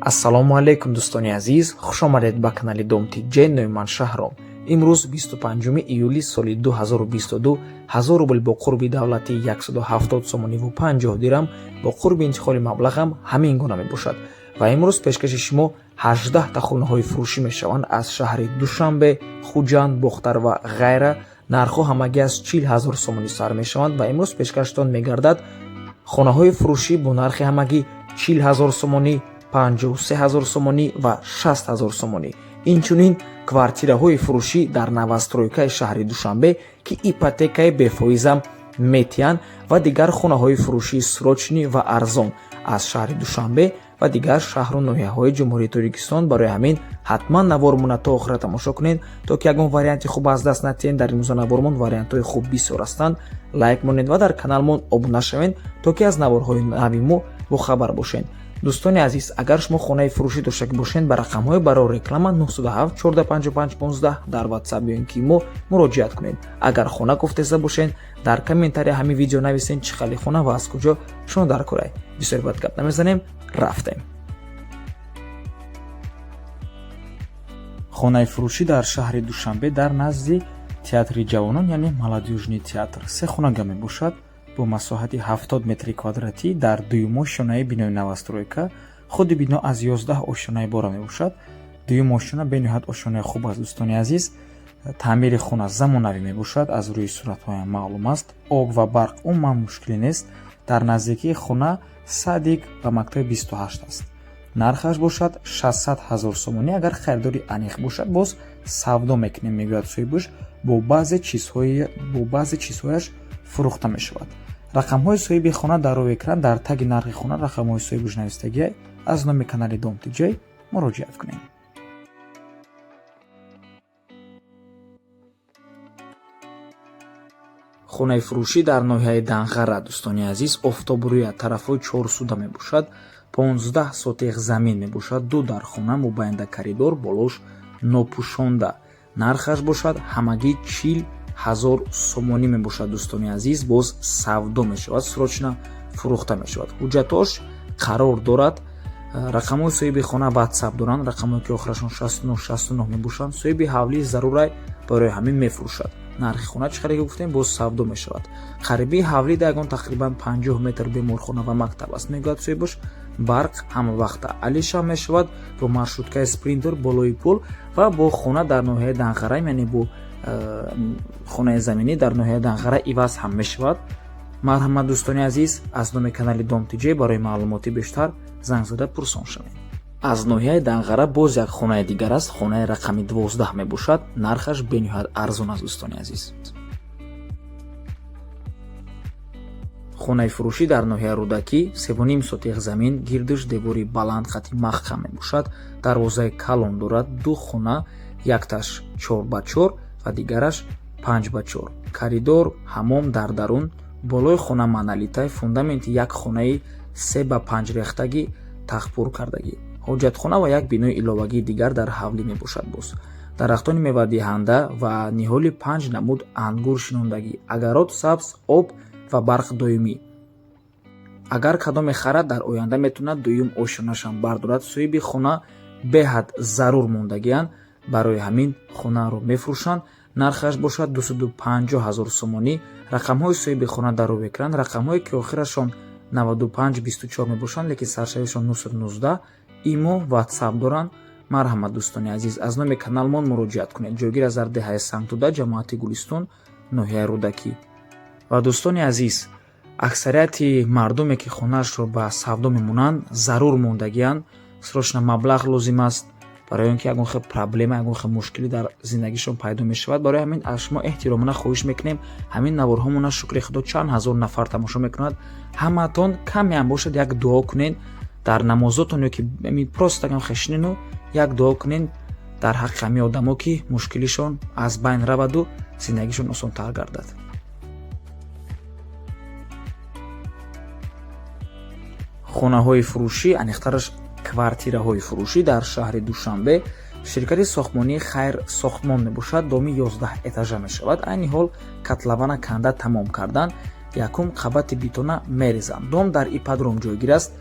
Ассалому алайкум, дӯстони азиз, хушомадед ба канали Дом Тиҷ. Номи ман Шаҳром. Имрӯз 25 июли соли 2022, 1000 рубл бо қурби давлатӣ 170 сомониву 50 дирам, бо қурби интиқоли маблағам ҳамин гуна мебошад. Ва имрӯз пешкаши шумо 18 та хонаҳои фурӯшӣ мешаванд аз шаҳри Душанбе, Хуҷанд, Бохтар ва ғайра. Нархҳо ҳамагӣ аз 40 ҳазор сомонӣ сар мешаванд ва имрӯз пешкаштон мегардад хонаҳои фурӯшӣ бо нархи ҳамагӣ 40 ҳазор сомонӣ, 53 ҳазор сомонӣ ва 60 ҳазор сомонӣ. Инчунин квартираҳои фурӯшӣ дар новостройкаи шаҳри Душанбе, ки ипотекаи бефоизам метиҳанд, ва дигар хонаҳои фурӯшии срочный ва арзон аз шаҳри Душанбе ва дигар шаҳру ноҳияҳои Ҷумҳурии Тоҷикистон. Барои ҳамин ҳатман навормона то охира тамошо кунед, то ки ягон варианти хуб аз даст натиҳед. Дар имрӯза навормон вариантҳои хуб бисёр ҳастанд. Лайк монед ва дар каналмон обуна шавед, то ки аз наворҳои нави мо бохабар бошед. Дӯстони азиз, агар шумо хонаи фурӯшӣ доштагӣ бошед, ба рақамҳои барои реклама 907 455 15 дар WhatsApp ё ин ки мо муроҷиат кунед. Агар хона кофтеста бошед, дар комментария ҳамин видео нависед, чӣ хали хона ва аз куҷо шумо дар корай. Бисёр бад гап намезанем, рафтем. Хонаи фурӯшӣ дар шаҳри Душанбе, дар назди Театри ҷавонон, яъне Молодёжный театр, се хонага мебошад бо масоҳати 70 метри квадратӣ дар дуюм ошёнаи бинои новостройка. Худи бино аз 11 ошёна ибора мебошад. Дуюм ошёна бениҳоят ошёнаи хуб аст, дӯстони азиз. Таъмири хона замонавӣ мебошад, аз рӯи суратҳоям маълум аст. Об ва барқ умуман мушкилӣ нест. Дар наздикии хона садик ва мактаби 28 аст. Нархаш бошад 600 ҳазор сомонӣ. Агар харидори аниқ бошад, боз савдо мекунем, мегӯяд соҳибаш. Бо баъзе чизҳояш фурӯхта мешавад. Рақамҳои соҳиби хона дар рӯи экран, дар таги нархи хона рақамҳои соҳибаш навистагиай. Аз номи канали Дом Тиҷай муроҷиат кунем. Хонаи фурӯшӣ дар ноҳияи Данғара, дӯстони азиз, офтобрӯя, тарафҳои Чорсуда мебошад. 15 сотих замин мебошад, ду дар хона, мобайнда коридор, болош нопӯшонда. Нархаш бошад ҳамагӣ 40 ҳазор сомонӣ мебошад, дӯстони азиз. Боз савдо мешавад, срочно фурӯхта мешавад. Ҳуҷҷатош қарор дорад. Рақамҳои соҳиби хона WhatsApp доранд, рақамҳое ки охирашон 69 69 мебошанд. Соҳиби ҳавлӣ зарурай, барои ҳамин мефурӯшад. Нархи хона, чӣ қадар ки гуфтем, боз савдо мешавад. Қарибии ҳавлӣ да ягон тақрибан 50 метр беморхона ва мактаб аст, мегӯяд соҳибаш. Барқ ҳама вақта алиша мешавад, бо маршруткаи Спринтер болои пул ва бо хона дар ноҳияи Данғара, яъне бо хонаи заминӣ дар ноҳияи Данғара иваз ҳам мешавад. Марҳамат, дӯстони азиз, аз номи канали Дом Тиҷ барои маълумоти бештар занг зада пурсон шавед. Аз ноҳияи Данғара боз як хонаи дигар аст, хонаи рақами 12 мебошад. Нархаш бениҳоят арзон аст, дӯстони азиз. Хонаи фурӯшӣ дар ноҳияи Рӯдакӣ, 3,5 сотих замин, гирдиш девори баланд хати маҳкам мебошад, дарвозаи калон дорад. Ду хона, якташ 4 ба 4 ва дигараш 5 ба 4. Коридор, ҳамом дар дарун, болои хона монолитай, фундаменти як хонаи 3 ба 5 рехтагӣ, тахпур кардагӣ, ҳоҷатхона ва як бинои иловагии дигар дар ҳавлӣ мебошад. Боз дарахтони мевадиҳанда ва ниҳоли панҷ намуд ангур шинондагӣ, огород сабз, об ва барқ доимӣ. Агар кадоме харад, дар оянда метавонад дуюм ошёнашам бардорад. Соҳиби хона беҳад зарур мондагианд, барои ҳамин хонаро мефурӯшанд. Нархаш бошад 250 ҳазор сомонӣ. Рақамҳои соҳиби хона дар рӯи экран, рақамҳое ки охирашон 95 24 мебошанд, лекин саршавишон 919, имо, WhatsApp доранд. Марҳамат, дӯстони азиз, аз номи каналмон муроҷиат кунед. Ҷойгир аз дар деҳаи Сангтуда, ҷамоати Гулистон, ноҳияи Рӯдакӣ. Ва, дӯстони азиз, аксарияти мардуме ки хонаашро ба савдо мемонанд, зарур мондагианд, срочно маблағ лозим аст, барои он ки ягон хел проблема, ягон хел мушкилӣ дар зиндагишон пайдо мешавад. Барои ҳамин аз шумо эҳтиромона хоҳиш мекунем, ҳамин наворҳомона, шукри Худо, чанд ҳазор нафар тамошо мекунад, ҳамаатон камеам бошад як дуо кунед дар намозотон ё ки просто агам хешинену як дуо кунед дар ҳаққи ҳамин одамо, ки мушкилишон аз байн раваду зиндагишон осонтар гардад. Хонаҳои фурӯшӣ, аниқтараш квартираҳои фурӯшӣ дар шаҳри Душанбе, ширкати сохтмонии Хайр Сохтмон мебошад. Доми 11 этажа мешавад. Айни ҳол котлована канда тамом кардан, якум қабати бетона мерезанд. Дом дар ипподром ҷойгир аст.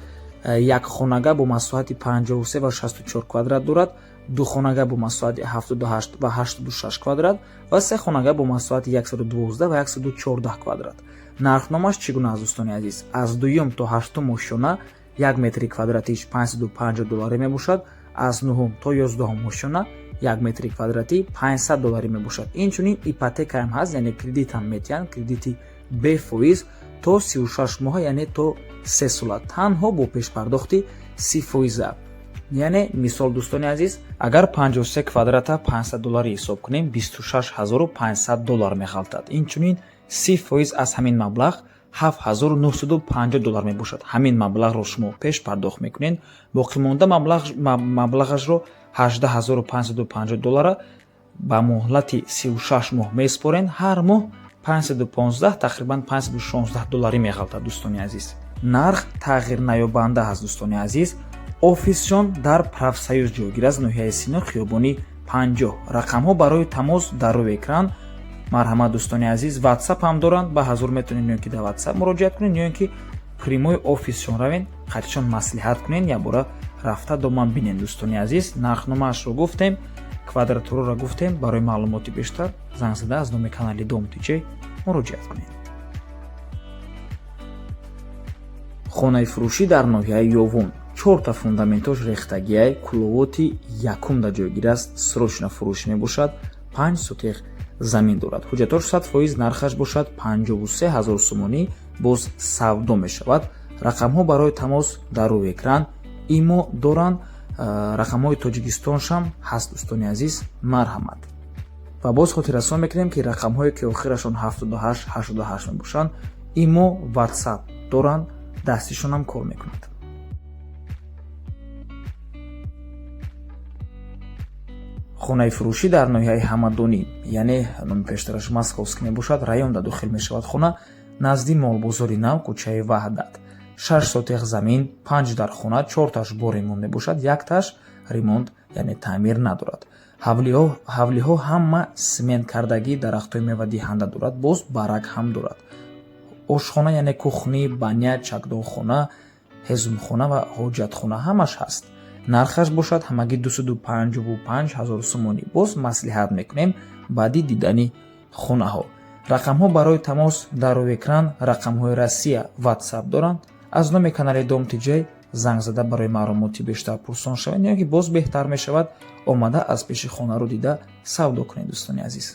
Як хонага бо масоҳати 53 ва 64 квадрат дорад, ду хонага бо масоҳати 78 ва 86 квадрат ва се хонага бо масоҳати 112 ва 114 квадрат. Нархномаш чӣ гуна аст, дӯстони азиз? Аз дуюм то ҳаштум ошёна 1 метри квадратиш 550 долларӣ мебошад, аз нуҳум то 11-ум ошёна 1 метри квадратӣ 500 долларӣ мебошад. Инчунин ипотекаам ҳаст, яъне кредитам метиҳанд, кредити бефоиз то 36 моҳа, яъне то 3 сола, танҳо бо пешпардохти 30 фоиза. Яъне мисол, дӯстони азиз, агар 53 квадрата 500 долларӣ ҳисоб кунем, 26 500 доллар меғалтад. Инчунин 30 фоиз аз ҳамин маблағ 7950 доллар мебошад. Ҳамин маблағро шумо пеш пардохт мекунед, боқимонда маблағашро 18 550 доллара ба муҳлати 36 моҳ месупоред. Ҳар моҳ 515, тақрибан 516 долларӣ меғалтад, дӯстони азиз. Нарх тағйирнаёбанда ҳаст, дӯстони азиз. Офисшон дар Профсоюз ҷойгир аст, ноҳияи Сино, хиёбони 50. Рақамҳо барои тамос дар рӯи экран. Марҳамат, дӯстони азиз. Ватсап ҳам доранд, ба ҳазур метавонед ё ки дар ватсап муроҷиат кунед, ё ин ки прямой офисшон равед, қатишон маслиҳат кунед, якбора рафта доман бинед, дӯстони азиз. Нархномаашро гуфтем, квадратураро гуфтем. Барои маълумоти бештар занг зада аз номи канали Дом Тиҷей муроҷиат кунед. Хонаи фурӯшӣ дар ноҳияи Ёвун, чорта фундаментош рехтагиай, куловоти якум дар ҷойгир аст, срочно фурӯшӣ мебошад. 5 сотих замин дорад, ҳуҷҷатош 100%, нархаш бошад 53 000 сомонӣ, боз савдо мешавад. Рақамҳо барои тамос дар рӯи экран. Имо доранд, рақамҳои Тоҷикистоншам ҳаст, дӯстони азиз, марҳамат. Ва боз хотиррасон мекунем, ки рақамҳое ки охирашон 78 88 мебошанд, имо, ватсап доранд, дастишонам кор мекунад. Хонаи фурӯшӣ дар ноҳияи Ҳамадонӣ, яъне номи пештараш Московский мебошад, районда дохил мешавад. Хона назди молбозори нав, кӯчаи Ваҳдат, 6 сотих замин, панҷ дар хона, чорташ бо ремонт мебошад, якташ ремонт, яъне таъмир надорад. Ҳавлиҳо ҳама смент кардагӣ, дарахтҳои мевадиҳанда дорад, боз барак ҳам дорад. Ошхона, яъне кухня, баня, чакдонхона, ҳезумхона ва ҳоҷатхона ҳамаш ҳаст. Нархаш бошад ҳамагӣ 255 000 сомонӣ, боз маслиҳат мекунем баъди дидани хонаҳо. Рақамҳо барои тамос дар рӯи экран, рақамҳои Россия, ватсап доранд. Аз номи канали Дом Тиҷай занг зада барои маълумоти бештар пурсон шавед, ё ки боз беҳтар мешавад омада аз пеши хонаро дида савдо кунед, дӯстони азиз.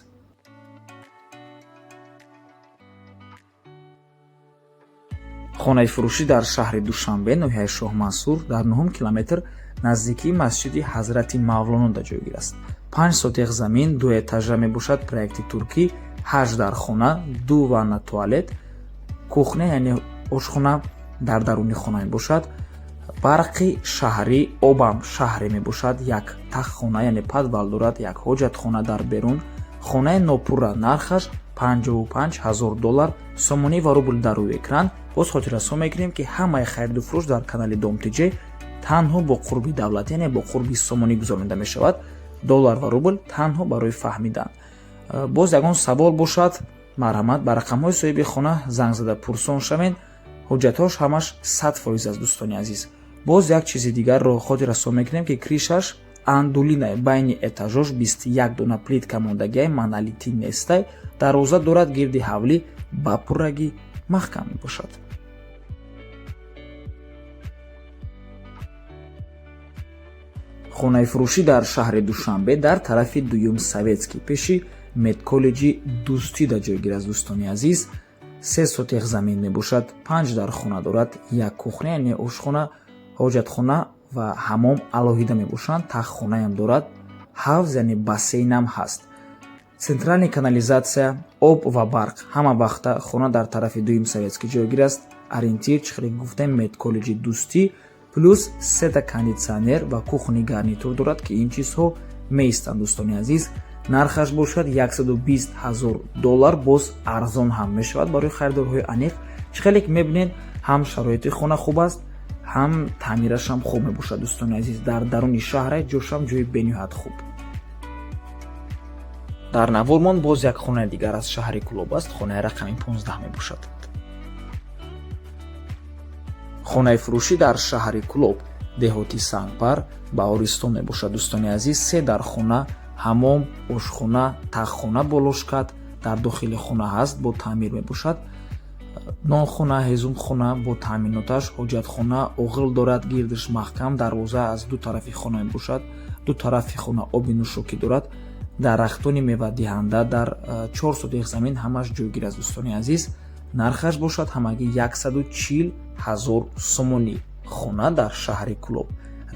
Хонаи фурӯшӣ дар шаҳри Душанбе, ноҳияи Шоҳмансур, дар нуҳум километр, наздикии масҷиди Ҳазрати Мавлоно дар ҷойгир аст. 5 сотих замин, ду этажа мебошад, проекти туркӣ, ҳашт дар хона, ду ванна, туалет, кухня, яъне ошхона дар даруни хона мебошад. Барқи шаҳрӣ, обам шаҳрӣ мебошад. Як таххона, яъне подвал дорад, як ҳоҷатхона дар берун. Хонаи нопурра, нархаш 55 000 доллар, сомонӣ ва рубл дар рӯи экран. Боз хотиррасон мекунем, ки ҳамаи хариду фурӯш дар канали Дом Тиҷей танҳо бо қурби давлатӣ, яъне бо қурби сомонӣ гузаронида мешавад. Доллар ва рубл танҳо барои фаҳмидан. Боз ягон савол бошад, марҳамат, ба рақамҳои соҳиби хона занг зада пурсон шавед. Ҳуҷҷатҳош ҳамаш 100% аст, дӯстони азиз. Боз як чизи дигарро хотиррасон мекунем, ки крышаш ондулинай, байни этажош 21 дона плитка мондагиай, монолитӣ нестай. Дарвоза дорад, гирди ҳавлӣ ба пуррагӣ маҳкам мебошад. Хонаи фурӯшӣ дар шаҳри Душанбе, дар тарафи дуюм Советский, пеши медколлеҷи Дӯстӣ дар ҷойгир аст, дӯстони азиз. 3 сотих замин мебошад, панҷ дар хона дорад, як кухня, яъне ошхона, ҳоҷатхона ва ҳамом алоҳида мебошанд, тахтхонаям дорад, ҳавз, яъне бассейнам ҳаст, центральный канализация, об ва барқ ҳама вақта. Хона дар тарафи дуюм Советский ҷойгир аст. Ориентир, чӣ хеле гуфтем, медколлеҷи Дӯстӣ. Плюс сета кондитсионер ва кухонный гарнитур дорад, ки ин чизҳо меистанд, дӯстони азиз. Нархаш бошад 120 ҳазор доллар, боз арзон ҳам мешавад барои харидорҳои аниқ. Чӣ хеле ки мебинед, ҳам шароити хона хуб аст, ҳам таъмирашам хуб мебошад, дӯстони азиз. Дар даруни шаҳра, ҷошам ҷои бениҳоят хуб. Дар навормон боз як хонаи дигар аз шаҳри Кӯлоб аст, хонаи рақами 15 мебошад. Хонаи фурӯшӣ дар шаҳри Кӯлоб, деҳоти Сангпар, Баҳористон мебошад, дӯстони азиз. Се дархона, ҳамом, ошхона, таххона, болошкат дар дохили хона ҳаст, бо таъмир мебошад. Нонхона, ҳезумхона бо таъминоташ, ҳоҷатхона, оғил дорад, гирдиш маҳкам, дарвоза аз ду тарафи хона мебошад. Ду тарафи хона оби нӯшокӣ дорад. Дарахтони мевадиҳанда дар 4 сотих замин ҳамаш ҷойгир аст, дӯстони азиз. Нархаш бошад ҳамагӣ 140 000 сомонӣ. Хона дар шаҳри Кӯлоб.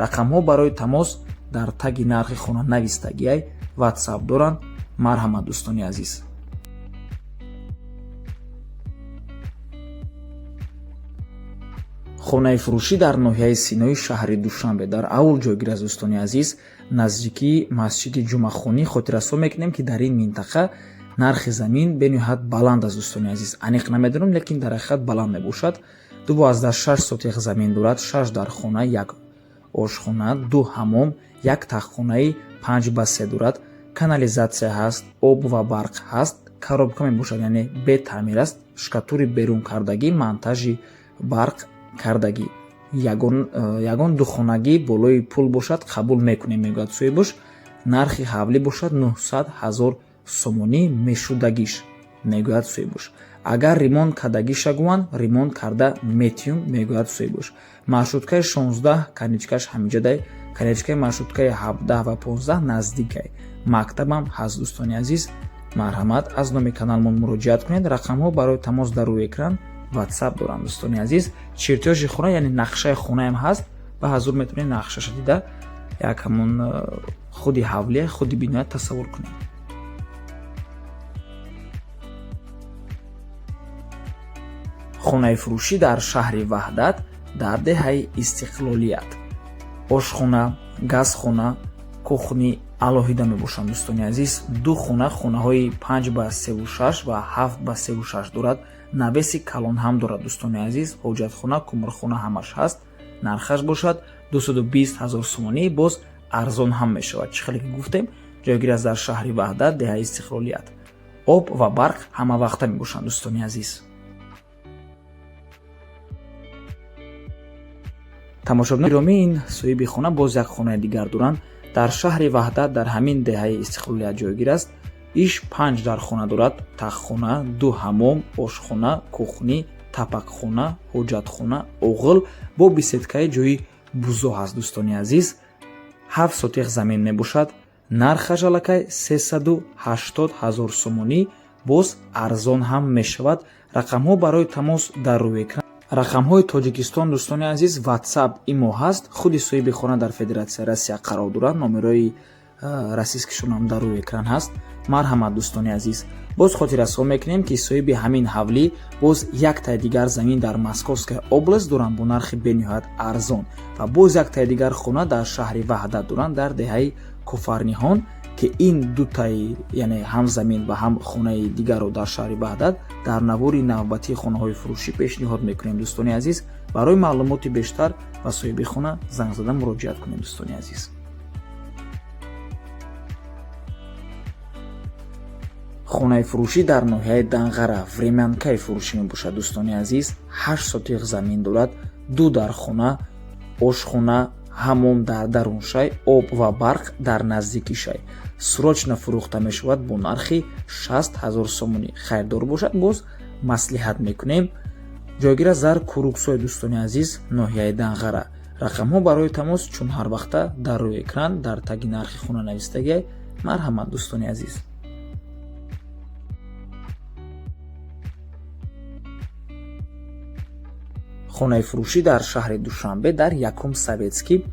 Рақамҳо барои тамос дар таги нархи хона навистагиай, Ватсап доранд. Марҳамат, дӯстони азиз. Хонаи фурӯшӣ дар ноҳияи Синои шаҳри Душанбе, дар аул ҷойгир аст, дӯстони азиз, наздикии масҷиди Ҷумъахонӣ. Хотиррасон мекунем, ки дар ин минтақа нархи замин бениҳоят баланд аст, дӯстони азиз. Аниқ намедонам, лекин дар ҳақиқат баланд мебошад. 2,6 сотих замин дорад, шаш дархона, як ошхона, ду ҳамом, як таххонаи 5 ба 3 дорад. Канализатсия ҳаст, об ва барқ ҳаст, коробка мебошад, яъне бетаъмир аст, штукатури берун кардагӣ, монтажи барқ кардагӣ. Ягон духонагӣ болои пул бошад, қабул мекунем, мегӯяд соҳибош. Нархи ҳавлӣ бошад 900 000 сомонӣ мешудагиш, мегӯяд соҳибош. Агар ремонт кардагиша гӯянд, ремонт карда метиюм, мегӯяд соҳибош. Маршруткаи 16 конечкаш ҳамиҷадай, конечкаи маршруткаи 17 ва 15 наздикай. Мактабам ҳаст, дӯстони азиз. Марҳамат, аз номи каналмон муроҷиат кунед. Рақамҳо барои тамос дар рӯи экран, Ватсап дорам, дӯстони азиз. Чертёжи хона, яъне нақшаи хонаам ҳаст, ба ҳазур метавонед нақшаша дида, як ҳамон худи ҳавлия, худи биноя тасаввур кунед. Хонаи фурӯшӣ дар шаҳри Ваҳдат, дар деҳаи Истиқлолият. Ошхона, газхона, кухни алоҳида мебошанд, дӯстони азиз. Ду хона, хонаҳои 5 ба 3,6 ва 7 ба 3,6 дорад. Навеси калон ҳам дорад, дӯстони азиз. Ҳоҷатхона, кумрхона ҳамаш ҳаст. Нархаш бошад 220 000 сомонӣ, боз арзон ҳам мешавад. Чӣ хеле ки гуфтем, ҷойгир аст дар шаҳри Ваҳдат, деҳаи Истиқлолият. Об ва барқ ҳамавақта мебошанд, дӯстони азиз. Тамошобинони гиромӣ, ин соҳиби хона боз як хонаи дигар доранд, дар шаҳри Ваҳдат, дар ҳамин деҳаи Истиқлолият ҷойгир аст. Иш панҷ дархона дорад: таххона, ду ҳамом, ошхона, кухни, тапакхона, ҳоҷатхона, оғил бо беседкаи ҷои бузо ҳаст, дӯстони азиз. 7 сотих замин мебошад. Нархаш аллакай 380 000 сомонӣ, боз арзон ҳам мешавад. Рақамҳо барои тамос дар рӯи экран, рақамҳои Тоҷикистон, дӯстони азиз. Ватсап, имо ҳаст. Худи соҳиби хона дар Федератсияи Россия қарор дорад, номерои российскишонам дар рӯи экран ҳаст. Марҳамат, дӯстони азиз. Боз хотиррасон мекунем, ки соҳиби ҳамин ҳавлӣ боз яктаи дигар замин дар Московская область доранд бо нархи бениҳоят арзон ва боз яктаи дигар хона дар шаҳри Ваҳдат доранд, дар деҳаи Кофарниҳон, ки ин дутаи, яъне ҳам замин ва ҳам хонаи дигарро дар шаҳри Ваҳдат дар навори навбатии хонаҳои фурӯшӣ пешниҳод мекунем, дӯстони азиз. Барои маълумоти бештар ба соҳиби хона занг зада муроҷиат кунем, дӯстони азиз. Хонаи фурӯшӣ дар ноҳияи Данғара, времянкаи фурӯшӣ мебошад, дӯстони азиз. 8 сотих замин дорад, ду дархона, ошхона, ҳамом дар даруншай, об ва барқ дар наздикишай. Срочно фурӯхта мешавад бо нархи 60 000 сомонӣ. Хайрдор бошад, боз маслиҳат мекунем. Ҷойгир аст дар Куруксой, дӯстони азиз, ноҳияи Данғара. Рақамҳо барои тамос чун ҳар вақта дар рӯи экран, дар таги нархи хона навистагиай. Марҳамат, дӯстони азиз. Хонаи фурӯшӣ дар шаҳри Душанбе, дар Якум Советский,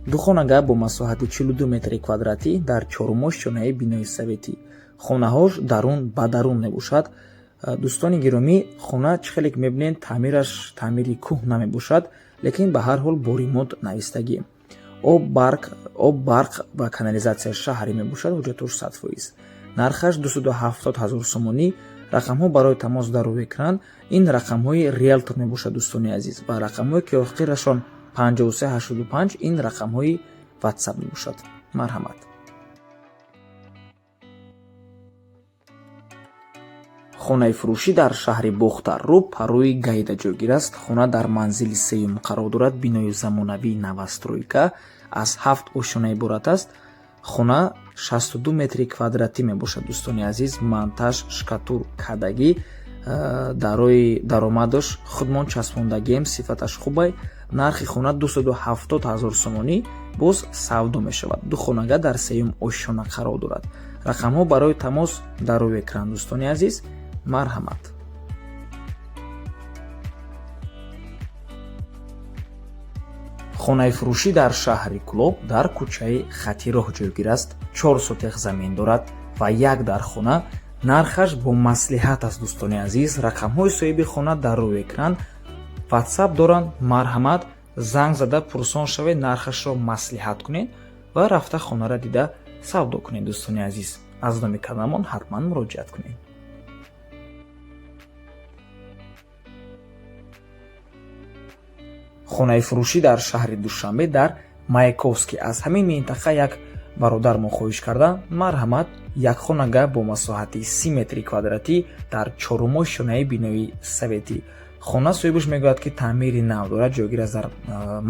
духонага бо масоҳати 42 метри квадратӣ, дар чорумошёнаи бинои советӣ. Хонаҳош дарун ба дарун мебошад, дӯстони гиромӣ. Хона, чӣ хеле ки мебинед, таъмираш таъмири кӯҳ намебошад, лекин ба ҳар ҳол бо ремонт навистагӣ. Об, барқ ва канализатсия шаҳрӣ мебошад, ҳуҷҷатош 100%. Нархаш 270 000 сомонӣ. Рақамҳо барои тамос дар рӯи экран. Ин рақамҳои риелтор мебошад, дӯстони азиз, ва рақамҳое ки охирашон 5385, ин рақамҳои Ватсап мебошад. Марҳамат. Хонаи фурӯшӣ дар шаҳри Бохтар рӯ парои Гайда ҷойгир аст. Хона дар манзили сеюм қарор дорад. Бинои замонавии новостройка аз 7 ошёна иборат аст. Хона 62 метри квадратӣ мебошад, дӯстони азиз. Монтаж штукатуркадагӣ, дарои даромадаш худмон часпондагием, сифаташ хубай. Нархи хона 270 ҳазор сомонӣ, боз савдо мешавад. Ду хонага дар сеюм ошёна қарор дорад. Рақамҳо барои тамос дар рӯи экран, дӯстони азиз, марҳамат. Хонаи фурӯшӣ дар шаҳри Кӯлоб дар кӯчаи Хатироҳ ҷойгир аст. 4 сотих замин дорад ва як дархона. Нархаш бо маслиҳат аст, дӯстони азиз. Рақамҳои соҳиби хона дар рӯи экран, ватсап доранд. Марҳамат, занг зада пурсон шавед, нархашро маслиҳат кунед ва рафта хонаро дида савдо кунед, дӯстони азиз. Аз номи каналмон ҳатман муроҷиат кунед. Хонаи фурӯшӣ дар шаҳри Душанбе дар Маяковский. Аз ҳамин минтақа як бародар мо хоҳиш карданд. Марҳамат, як хонага бо масоҳати 30 метри квадратӣ дар чорум ошёнаи бинои советӣ. Хона, соҳибаш мегӯяд, ки таъмири нав дорад. Ҷойгир аст дар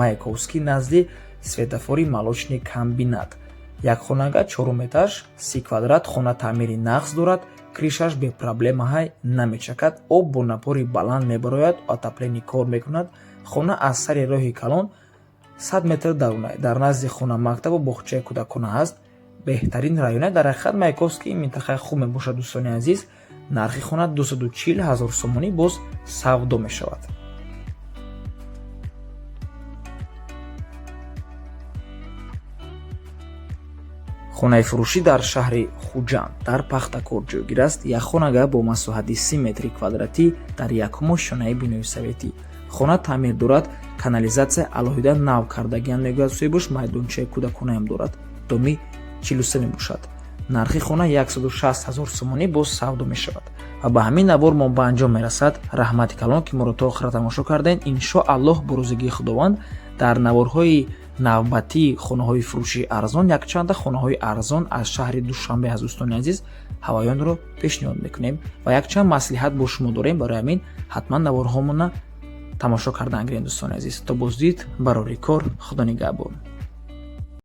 Маяковский, назди светофори молочный комбинат. Як хонага, чорум этаж, 30 квадрат. Хона таъмири нағз дорад, крышаш бепроблемаҳай, намечакад, об бо напори баланд мебарояд, отопление кор мекунад. Хона аз сари роҳи калон 100 метр дарунай. Дар назди хона мактабу боғчаи кӯдакона ҳаст. Беҳтарин района дар ҳақиқат Маяковский минтақаи хуб мебошад, дӯстони азиз. Нархи хона 240 ҳазор сомонӣ, боз савдо мешавад. Хонаи фурӯшӣ дар шаҳри Хуҷанд дар Пахтакор ҷойгир аст. Як хонага бо масоҳати 30 метри квадратӣ дар якум ошёнаи бинои советӣ. Хона таъмир дорад, канализатсия алоҳида нав кардагиам, мегӯяд соҳибаш. Майдончаи кӯдаконаам дорад. Доми 43 мебошад. Нархи хона 160 ҳазор сомонӣ, боз савдо мешавад. Ва ба ҳамин навор мо ба анҷом мерасад. Раҳмати калон, ки моро то охира тамошо кардем. Иншоаллоҳ, бо рӯзигии Худованд, дар наворҳои навбатии хонаҳои фурӯшии арзон якчанда хонаҳои арзон аз шаҳри Душанбе аз дӯстони азиз ҳавоёнро пешниҳод мекунем ва якчанд маслиҳат бо шумо дорем. Барои ҳамин ҳатман наворҳомона тамошо кардан гирем, дӯстони азиз. То боздид, барори кор, Худо нигаҳбон.